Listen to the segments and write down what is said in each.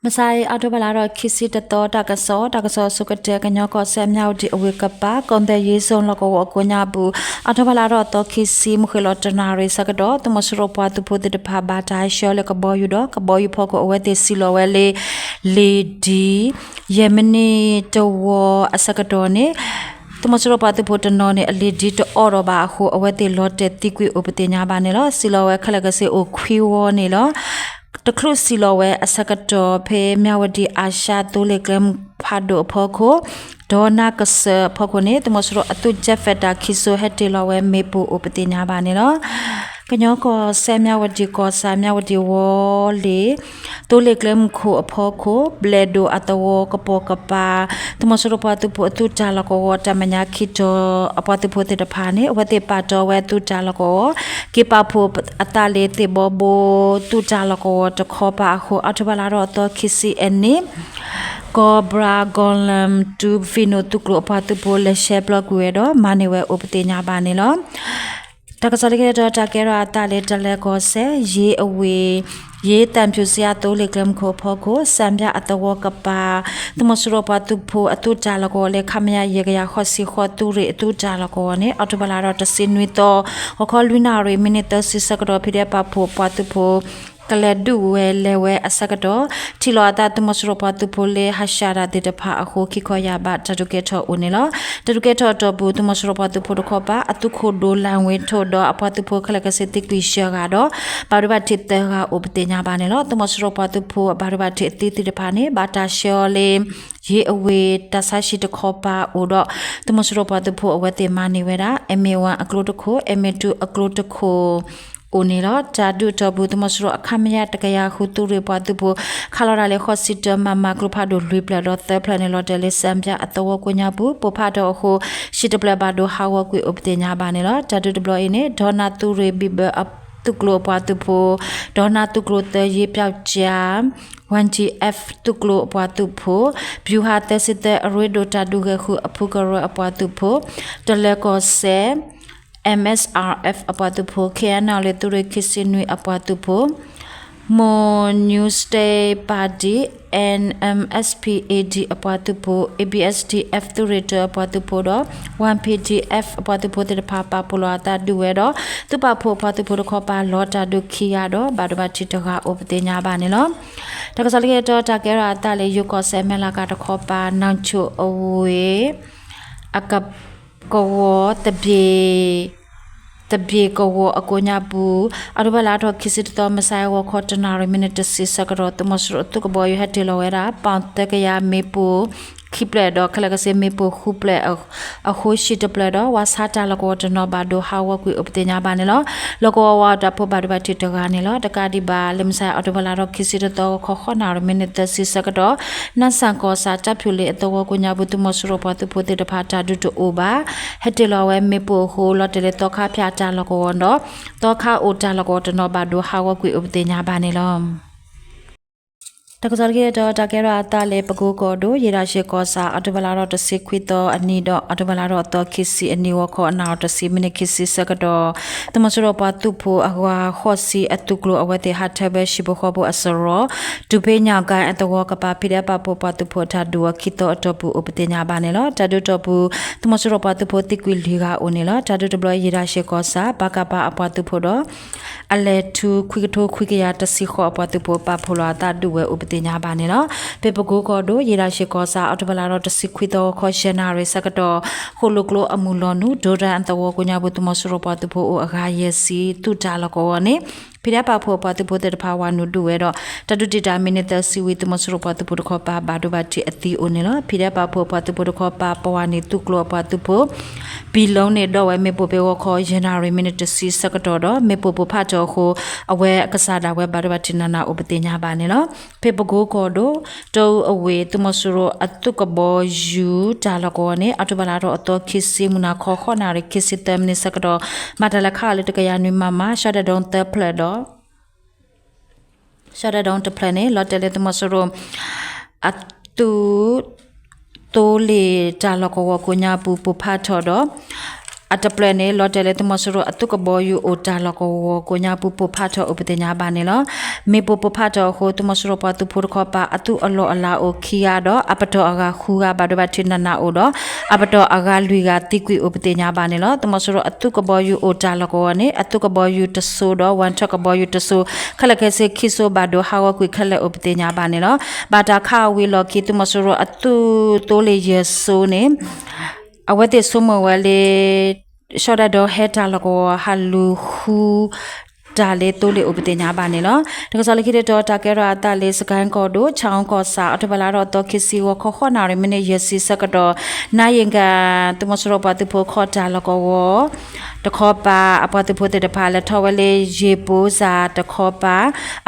မုၢ်ဆါအံၤ အီးထိဘၢၣ်လါထီၣ်ခံဆံတသီ တၢ်ကစီၣ်, တၢ်ကစီၣ်အဆိကတၢၢ် ကညီကီၢ်စဲၣ် မြဝတီ အဝ့ၢ်ကပၤ ကီၢ်သဲးယ့စိၣ်လီၢ်ကဝီၤအကိးညါပူၤ အီးထိဘၢၣ်လါထီၣ်သီခံဆံ မုၢ်ဃ့ၢ်လီၤတနၣ်ရံၣ်ဆၢကတီၢ် သုးမီၤစိရိၤပှၤသုးဖိသ့ၣ်တဖၣ် ဘၣ်တၢ်ဟဲဆှၢလၢကဘီယူၤဒီး ကဘီယူၤဖီခိၣ်အဝဲသ့ၣ်စံၣ်လီၤဝဲလၢ လ့ၣ်ဒံ ယဲၢ်မံးနံးတဝီအဆၢကတီၢ်န့ၣ် သုးမီၤစိရိၤပှၤသုးဖိတနီၤန့ၣ် အလ့ၣ်ဒံတအိၣ်ဒီးဘၣ်အဃိ အဝဲသ့ၣ်လီၤတဲာ်သံကွံာ်အိၣ်ပသ့ၣ်ညါဘၣ်န့ၣ်လီၤ. စံၣ်လီၤဝဲခဲလၢာ်ကစ့အိၣ်ခွံဝီန့ၣ်လီၤ. တချုးစံၣ်လီၤဝဲအဆၢကတီၢ် ဖဲမၠၣ်ဝတံၣ်အၤၡါသိလ့ၣ်ကျဲမုၢ်ဖးဒိၣ်အဖီခိၣ် ဒီးနါကစၢၢ်အဖီခိၣ်န့ၣ် သုးမီၤစိရိၤအသုး jet fighter ခံစိၤ ဟဲတ့ၢ်လီၤဝဲမ့ၣ်ပိၢ်အိၣ်ပသ့ၣ်ညါဘၣ်န့ၣ်လီၤ. ကညီကီၢ်စဲၣ် မြဝတီ ကီၢ်ဆၣ် မြဝတီ ဝီၤလ့ၣ် သိလ့ၣ်ကျဲမုၢ်ခိၣ်အဖီခိၣ် ဘျဲၣ်ဒိၣ်အသဝီကပိာ်ကပၤ သုးမီၤစိရိၤပှၤသုးဖိအသုးတၢ်လီၢ်ကဝီၤ တၢ်မဲာ်ညါခံတီၤ အပှၤသုးဖိသ့ၣ်တဖၣ်န့ၣ် အဝဲသ့ၣ်ပာ်တီဝဲသုးတၢ်လီၢ်ကဝီၤ က့ၤပာ်ဖှိၣ်အသးလၢသ့ၣ်ဘီဘိ သုးတၢ်လီၢ်ကဝီၤတခီပၤအဃိ အီးထိဘၢၣ်လါထီၣ်သီခံဆံအနံၤ ကီၢ်ဘြၣ် ကီၢ်လၢၣ် တူၣ်ဖံးနိၣ်သုးကျိၤအပှၤသုးဖိ လဲၤရှဲပျီကွံာ်ဝဲဒီး မၤန့ၢ်ဝဲအိၣ်ပသ့ၣ်ညါဘၣ်န့ၣ်လီၤ. တၢ်ကစီၣ်လၢခံတတီၤ တၢ်ကဲထီၣ်အသးလၢ တလဲၤကီၢ်စဲၣ် ယ့အဝ့ၢ် ယ့သၣ်ဖၠူၣ်စံအသိလ့ၣ်ကျဲမုၢ်ခိၣ်အဖီခိၣ် စၣ်ဖၠၣ်အသဝီကပၤ သုးမီၤစိရိၤပှၤသုးဖိအသုးတၢ်လီၢ်ကဝီၤလၢ ခမရ ယဲၢ်ကယၤဃိးဆံဃိး သုးရ့ၣ်အသုးတၢ်လီၢ်ကဝီၤန့ၣ် အီးထိဘၢၣ်လါထီၣ်တဆံနွံသီ ဂီၤခီလွံၢ်နၣ်ရံၣ် မံးနံးသၢဆံဆၢကတီၢ် ဖံးဒဲးပာ်ဖှိၣ်ပှၤသုးဖိ ကလဲၤဒုးဝဲလဲၤဝဲအဆၢကတီၢ် ထံၣ်လိာ်အသးသုးမီၤစိရိၤပှၤသုးဖိလၢဟးဆှဲးတၢ်သ့ၣ်တဖၣ်အဃိ ခံခီယၢ်ဘး တၢ်ဒုးကဲထီၣ်အိၣ်န့ၣ်လီၤ. တၢ်ဒုးကဲထီၣ်အတီၢ်ပူၤ သုးမီၤစိရိၤပှၤသုးဖိတခီပၤ အသုးခိၣ်ဒိၣ်လၣ်ဝ့ထိၣ်ဒီး အပှၤသုးဖိခဲလၢာ်ခဲဆ့သံကွံာ်ယဲၢ်ဂၤဒီး ဘၣ်ဒိဘၣ်ထံးသၢဂၤအိၣ်ပသ့ၣ်ညါဘၣ်န့ၣ်လီၤ. သုးမီၤစိရိၤပှၤသုးဖိအဘၣ်ဒိဘၣ်ထံးအသံသ့ၣ်တဖၣ်န့ၣ် ဘၣ်တၢ်ဆှၢအီၤလၢ ယ့အဝ့ၢ်တၢ်ဆါဟံၣ်တခီပၤအိၣ်ဒီး သုးမီၤစိရိၤပှၤသုးဖိအဝဲသ့ၣ်မၤန့ၢ်ဝဲဒၣ် MA one အကျိတခိၣ် MA two အကျိတခိၣ် အိၣ်န့ၣ်လီၤ. တၢ်ဒုးအတီၢ်ပူၤ သုးမီၤစိရိၤအ ခမရ တကယၤဃု သုးရ့ၣ်ပှၤသုးဖိ ခးလီၤတၢ်လၢ ဃိးဆံတၢ မမ ကျိဖးဒိၣ်လွံၢ်ဖျၢၣ်ဒီးသၢဖျၢၣ်န့ၣ် လီၤတဲာ်လၢ စၣ်ဖၠၣ်အသဝီကိးညါပူၤ ပိၢ်ဖးထီၣ်အဃိ ဟံၣ်တဖျၢၣ်ဘၣ်ဒိဟးဂီၤကွံာ်အိၣ်ပသ့ၣ်ညါဘၣ်န့ၣ်လီၤ. တၢ်ဒုးတဘျီအံၤန့ၣ် ဒီနါသုးရ့ၣ် ဘံၣ်ဘၢၣ်သုးကျိၤအပှၤသုးဖိ ဒီနါသုးကျိၤသၢ ယ့ပျောက်ကျား one G F သုးကျိၤအပှၤသုးဖိ ဗျူဟာသၢဆံသၢ အရ့ဒိၣ်တၢ်ဒုးဂဲၤဃုအဖုကရၢအပှၤသုးဖိ တလဲၤကီၢ်စဲၣ် M S R F အပှၤသုးဖိ K N L A သုးရ့ၣ်ခံဆံနွံအပှၤသုးဖိ Mon New State Party N M S P A D အပှၤသုးဖိ A B S D F သုးရ့ၣ်တၢအပှၤသုးဖိဒီး one P D F အပှၤသုးဖိသ့ၣ်တဖၣ် ပာ်ဖှိၣ်လီၤအသးဒုးဝဲဒီး သုးပာ်ဖှိၣ်အပှၤသုးဖိတခီပၤ လီၤတၢ်ဒုးခံဂၤဒီး ဘၣ်ဒိဘၣ်ထံးတဂၤအိၣ်ပသ့ၣ်ညါဘၣ်န့ၣ်လီၤ. တၢ်ကစီၣ်လၢခံတတီၤ တၢ်ကဲထီၣ်အသးလၢ ယိၤကီၢ်စဲၣ် မဲၢ်လးကၤတခီပၤ နၣ်ချိၣ်အဝ့ၢ် အက ကဝီၤ သဘ့ၣ်ကဝီၤအကိးညါပူၤ အီးထိဘၢၣ်လါထီၣ်ခံဆံတသီ မုၢ်ဆါအံၤ ဂီၤခီတနၣ်ရံၣ် မံးနံးတဆံဆၢကတီၢ် သုးမီၤစိရိၤအသုးကဘီယူၤဟဲတ့ၢ်လီၤဝဲဒၣ် ပီၣ်သၢကယၤမ့ၣ်ပိၢ်ခံဖျၢၣ်ဒီး ခဲလၢာ်ခဲဆ့မ့ၣ်ပိၢ်ဃုဖျၢၣ် အဃိ ဟံၣ်တဖျၢၣ်ဒီး ဝၣ်ဆါတၢ်လီၢ်ကဝီၤတနီၤ ဘၣ်ဒိဟးဂီၤကွံာ်အိၣ်ပသ့ၣ်ညါဘၣ်န့ၣ်လီၤ. လီၢ်ကဝီၤဝးတၢ်ဖိ ဘၣ်ဒိဘၣ်ထံးတဂၤန့ၣ်လီၤ. တကးဒံးဘၣ် လၢမုၢ်ဆါအံၤ အီးထိဘၢၣ်လါထီၣ်ခံဆံတသီ ဂီၤခီဃိးနၣ်ရံၣ် မံးနံးသၢဆံဆၢကတီၢ် နၢ်စၣ်ကီၢ်ဆၣ် တၢ်ဖၠူၣ်လ့ၣ်အသဝီကိးညါပူၤ သုးမီၤစိရိၤပှၤသုးဖိသ့ၣ်တဖၣ် တၢ်ဒုးတအိၣ်ဘၣ် ဟဲတ့ၢ်လီၤဝဲမ့ၣ်ပိၢ်အဃိ လီၤတဲာ်လၢသီခါဖၠၣ်တၢ်လီၢ်ကဝီၤဒီး သီခါအိၣ်တၢ်လီၢ်ကဝီၤတနီၤ ဘၣ်ဒိဟးဂီၤကွံာ်အိၣ်ပသ့ၣ်ညါဘၣ်န့ၣ်လီၤ. တၢ်ကစီၣ်လၢခံတတီၤ တၢ်ကဲထီၣ်အသးလၢ ပကိကီၢ်ဒိၣ် ယ့ၣ်ဒၣ်ရှ့ၣ်ကီၢ်ဆၣ် အီးထိဘၢၣ်လါထီၣ်တဆံခွံသီအနံၤဒီး အီးထိဘၢၣ်လါထီၣ်အသီခံဆံအနံၤ ဂီၤခီအနၣ်ရံၣ်တဆံ မံးနံးခံဆံဆၢကတီၢ် သုးမီၤစိရိၤပှၤသုးဖိအဂၤဃိးဆံအသုးကျိၤ အဝဲသ့ၣ်ဟးထၢဝဲ ဟံၣ်ဖိဃီဖိအစရီ ဒူၣ်ဖ့ၣ်ညၣ်ကၣ်အသဝီကပၤ ဖံးဒဲးပာ်ဖှိၣ်ပှၤသုးဖိအတၢ်ဒုးအီၤခံသီအတီၢ်ပူၤအိၣ်ပသ့ၣ်ညါဘၣ်န့ၣ်လီၤ. တၢ်ဒုးအတီၢ်ပူၤ သုးမီၤစိရိၤပှၤသုးဖိသံကွံာ်လွံၢ်ဂၤအိၣ်န့ၣ်လီၤ. တၢ်ဒုးတဘျီ ယ့ၣ်ဒၣ်ရှ့ၣ်ကီၢ်ဆၣ် ပကဖ အပှၤသုးဖိဒီး အလဲၤထူ ခွံကထိခွံကယၤတဆံဃိးအပှၤသုးဖိ ပာ်ဖှိၣ်လီၤအသးဒုးဝဲအိၣ်ပသ့ၣ်ညါဘၣ်န့ၣ်လီၤ. ဖဲပကိကီၢ်ဒိၣ် ယ့ၣ်ဒၣ်ရှ့ၣ်ကီၢ်ဆၣ် အီးထိဘၢၣ်လါထီၣ်တဆံခွံသီ ဂီၤခီယဲၢ်နၣ်ရံၣ်ဆၢကတီၢ် ဃိၣ်လိာ်ကျိအမုၢ်လီၤနုာ် ဒိတၢၣ်အသဝီကိးညါပူၤ သုးမီၤစိရိၤပှၤသုးဖိအိၣ်အဂၤယဲၢ်ဆံ သုးတၢ်လီၢ်ကဝီၤန့ၣ် ဖံးဒဲးပာ်ဖှိၣ်အပှၤသုးဖိသ့ၣ်တဖၣ် ဝၤနုာ်ဒုးဝဲဒီး တၢ်ဒုးတံာ်တာ်မံးနံးသၢဆံဝံၤ သုးမီၤစိရိၤပှၤသုးဖိတခီပၤ ဘၣ်ဒိဘၣ်ထံးအသံအိၣ်န့ၣ်လီၤ. ဖံးဒဲးပာ်ဖှိၣ်အပှၤသုးဖိတခီပၤ ပဝၤနံၤသုးကျိၤအပှၤသုးဖိ ပံၤလီန့ၣ် ဒီးဝဲမ့ၣ်ပိၢ်ဖဲဂီၤခီယဲၢ်နၣ်ရံၣ် မံးနံးတဆံဆၢကတီၢ်ဒီး မ့ၣ်ပိၢ်ပိၢ်ဖးထီၣ်အဃိ အဝဲအကစၢ်ဒၣ်ဝဲဘၣ်ဒိဘၣ်ထံးနးနးအိၣ်ပသ့ၣ်ညါဘၣ်န့ၣ်လီၤ. ဖဲပကိကီၢ်ဒိၣ် တအူအဝ့ၢ် သုးမီၤစိရိၤအသုးကဘီယူၤတၢ်လီၢ်ကဝီၤန့ၣ် အီးထိဘၢၣ်လါထီၣ်အသီခံဆံ မုၢ်နၤခီ ဃိးနၣ်ရံၣ် ခံဆံသၢမံးနံးဆၢကတီၢ် မၤတၢ်လဲၤခးအီၤလၢတကယၤနွံ မမ ရှဲဒၣ်ဒိၣ်သၢဖျၢၣ်ဒီး ရှဲဒၣ်ဒိၣ်တဖျၢၣ်န့ၣ် လီၤတဲာ်လၢသုးမီၤစိရိၤ အသုး သိလ့ၣ်တၢ်လီၢ်ကဝီၤကိးညါပူၤ ပိၢ်ဖးထီၣ်ဒီး အတပျၢၣ်န့ၣ် လီၤတဲာ်လၢသုးမီၤစိရိၤအသုးကဘီယူၤအိၣ်တၢ်လီၢ်ကဝီၤကိးညါပူၤ ပိၢ်ဖးထီၣ်အိၣ်ပသ့ၣ်ညါဘၣ်န့ၣ်လီၤ. မ့ၣ်ပိၢ်ပိၢ်ဖးထီၣ်အဃိ သုးမီၤစိရိၤပှၤသုးဖိတခီပၤ အသုးအလီၢ်အလၤအိၣ်ခံဂၤဒီး အပတီၢ်အဂၤဃုဂၤ ဘၣ်ဒိဘၣ်ထံးနးနးအိၣ်ဒီး အပတီၢ်အဂၤလွံၢ်ဂၤသံကွံာ်အိၣ်ပသ့ၣ်ညါဘၣ်န့ၣ်လီၤ. သုးမီၤစိရိၤအသုးကဘီယူၤအိၣ်တၢ်လီၢ်ကဝီၤန့ၣ် အသုးကဘီယူၤတစိၤဒီး ဝၣ်ထၢၣ်ကဘီယူၤတစိၤ ခဲလၢာ်ခဲဆ့ခံစိၤ ဘၣ်ဒိဟးဂီၤကွံာ်ခဲလၢာ်အိၣ်ပသ့ၣ်ညါဘၣ်န့ၣ်လီၤ. ဘၣ်တၢ်ခးအဝံၤအလီၢ်ခံ သုးမီၤစိရိၤအသုးသိလ့ၣ်ယဲၢ်စိၤန့ၣ် အဝဲသ့ၣ်ဆိကမိၣ်ဝဲလၢ ကၠီၣ်တဲၣ်ဒိဟဲတၢ်လီၢ်ကဝီၤ ဟးလူၤဃုတၢ်လၢသိလ့ၣ်အိၣ်ပသ့ၣ်ညါဘၣ်န့ၣ်လီၤ. တၢ်ကစီၣ်လၢခံတတီၤ တၢ်ကဲထီၣ်အသးလၢ စကဲၣ်ကီၢ်ဒိၣ် ဆၣ်အူကီၢ်ဆၣ် အီးထိဘၢၣ်လါထီၣ်သီ ခံဆံ ဂီၤခီ ဃိးနၣ်ရံၣ် မံးနံး ယဲၢ်ဆံဆၢကတီၢ် နါယ့ၣ်ကၣ် သုးမီၤစိရိၤပှၤသုးဖိခီၣ်တၢ်လီၢ်ကဝီၤ တခီပၤ အပှၤသုးဖိသ့ၣ်တဖၣ် လဲၤထီၣ်ဝဲလၢယ့ၣ်ပိစၢ်တခီပၤ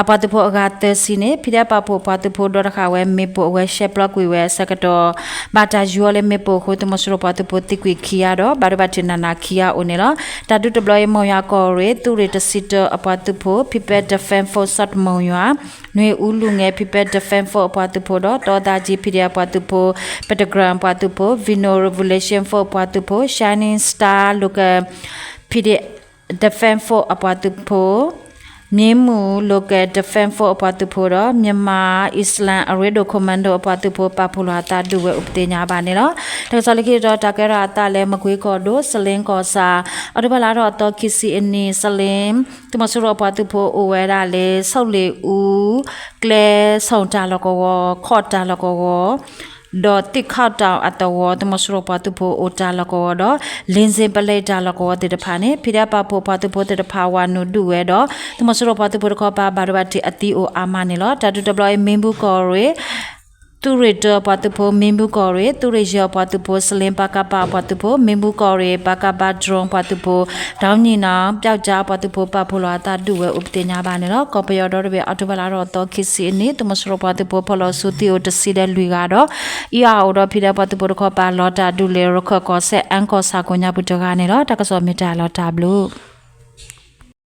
အပှၤသုးဖိအဂၤသၢဆံန့ၣ် ဖံးဒဲးပာ်ဖှိၣ်ပှၤသုးဖိဒီတဃာ်ဝဲ မ့ၣ်ပိၢ်အဝဲရှဲပျီကွံာ်ဝဲအဆၢကတီၢ် ဘၣ်တၢ်ယူၤအီၤလၢမ့ၣ်ပိၢ်အဃိ သုးမီၤစိရိၤပှၤသုးဖိသံကွံာ်ခံဂၤဒီး ဘၣ်ဒိဘၣ်ထံးနးနးခံဂၤအိၣ်န့ၣ်လီၤ. တၢ်ဒုးတဘျီအံၤ မိၢ်ယွၤကီၢ်ရ့ၣ် သုးရ့ၣ်တဆံတၢအပှၤသုးဖိ People Defense Force South မိၢ်ယွၤ နွ့ၣ်အူလူၣ်ငဲ People Defense Force အပှၤသုးဖိဒီး တီသးကံ ဖံးဒဲးအပှၤသုးဖိ Battalion အပှၤသုးဖိ Vino Revolution Force အပှၤသုးဖိ Shining Star Local Defense Force အပှၤသုးဖိ မ့ၢ်မုၢ် Local Defense Force အပှၤသုးဖိဒီး Myanmar Island အရ့ဒိၣ် Commando အပှၤသုးဖိ ပာ်ဖှိၣ်လီၤအသးဒုးဝဲအိၣ်ပသ့ၣ်ညါဘၣ်န့ၣ်လီၤ. တၢ်ကစီၣ်လၢခံတတီၤ တၢ်ကဲထီၣ်အသးလၢ မကွ့ကီၢ်ဒိၣ် စလ့ကီၢ်ဆၣ် အီးထိဘၢၣ်လါထီၣ်သီ ခံဆံအနံၤ စလ့ သုးမီၤစိရိၤအပှၤသုးဖိအိၣ်ဝဲဒၣ်လၢ ဆီၣ်လ့ၣ်အူ ကျဲဆိၣ်တၢ်လီၢ်ကဝီၤ ခီၣ်တၢ်လီၢ်ကဝီၤ ဒီးသ့ၣ်ခီၣ်တၢ်အသဝီ သုးမီၤစိရိၤပှၤသုးဖိအိၣ်တၢ်လီၢ်ကဝီၤဒီး လ့ၣ်စ့ၣ်ပလဲတၢ်လီၢ်ကဝီၤသ့ၣ်တဖၣ်န့ၣ် ဖံးဒဲးပာ်ဖှိၣ်ပှၤသုးဖိသ့ၣ်တဖၣ်ဝးနုာ်ဒုးဝဲဒီး သုးမီၤစိရိၤပှၤသုးဖိတခီပၤ ဘၣ်ဒိဘၣ်ထံးအသံအိၣ်အါမးန့ၣ်လီၤ. တၢ်ဒုးတဘျီအံၤ မ့ၣ်ဘူၣ်ကီၢ်ရ့ၣ် သုးရ့ၣ်တၢအပှၤသုးဖိ မ့ၣ်ဘူၣ်ကီၢ်ရ့ၣ် သုးရ့ၣ်ယဲၢ်အပှၤသုးဖိ စလ့ပကပအပှၤသုးဖိ မ့ၣ်ဘူၣ်ကီၢ်ရ့ၣ် ပကပ drone အပှၤသုးဖိ ဒီနံၣ်နီၣ် ပျောက်ကျား အပှၤသုးဖိ ပာ်ဖှိၣ်လီၤအသးဒုးဝဲအိၣ်ပသ့ၣ်ညါဘၣ်န့ၣ်လီၤ. ကီၢ်ပယီၤဒီတဘ့ၣ် အီးထိဘၢၣ်လါထီၣ်သီ ခံဆံအနံၤ သုးမီၤစိရိၤပှၤသုးဖိ ဖီၣ်လီၤဆူသံအိၣ်တဆံဒီးလွံၢ်ဂၤဒီး အံၤအအိၣ်ဒီးဖံးဒဲးပှၤသုးဖိတခီပၤ လီၤတၢ်ဒုးလၢ ရခၢၣ်ကီၢ်စဲၣ် အၣ်ကီၢ်ဆၣ်ကိးညါပူၤတဂၤန့ၣ်လီၤ. တၢ်ကစီၣ်မ့ၢ်တၢ်လီၤတၢ်ဘျုး